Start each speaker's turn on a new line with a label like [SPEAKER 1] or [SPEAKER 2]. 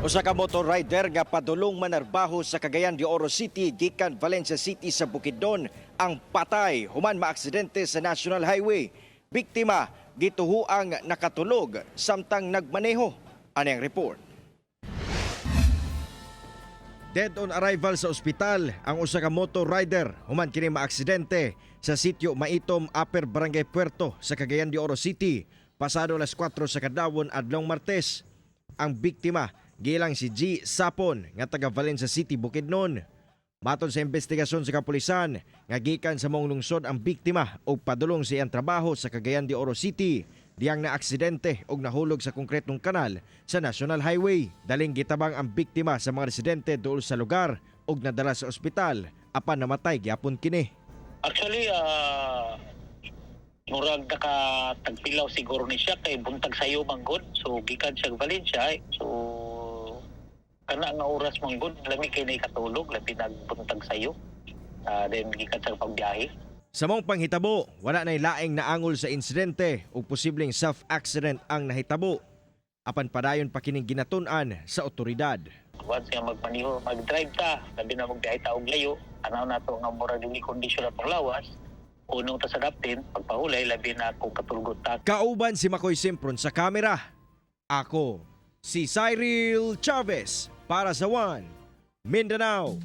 [SPEAKER 1] Usa ka motor rider nga padulong manarbaho sa Cagayan de Oro City gikan Valencia City sa Bukidnon ang patay human maaksidente sa National Highway. Biktima gituhuang nakatulog samtang nagmaneho. Ani ang report. Dead on arrival sa ospital ang usa ka motor rider human kini maaksidente sa sitio Maitom, Upper Barangay Puerto sa Cagayan de Oro City pasado alas 4 sa kadlawon adlong Martes. Ang biktima gilang si G Sapon nga taga Valencia City, Bukidnon. Matod sa investigasyon sa kapulisan nga gikan sa maong lungsod ang biktima og padulong sa iyang trabaho sa Cagayan de Oro City diyang naaksidente og nahulog sa konkretong kanal sa National Highway. Daling gitabang ang biktima sa mga residente duol sa lugar og nadala sa ospital apan namatay gyapon kini.
[SPEAKER 2] Actually, murag nakatagpilaw siguro ni siya kay buntag sayo manggod. So gikan siya Valencia eh. So kana nga oras manggod lami kay nay katulog, labi nagbuntag sayo. Then gikan siya pagbiyahe.
[SPEAKER 1] Sa maong panghitabo, wala nay laing naangol sa insidente o posibleng self-accident ang nahitabo. Apan padayon pa kining ginatun-an sa otoridad.
[SPEAKER 2] Once nga magmaniho, mag-drive ta, labi na magbiyahe ta og layo, anaw nato nga murag dili kondisyon atong lawas, unong ta sa daptin, pagpahulay, labi na kung katulgot ta.
[SPEAKER 1] Kauban si Makoy Simpron sa kamera. Ako, si Cyril Chavez para sa One Mindanao.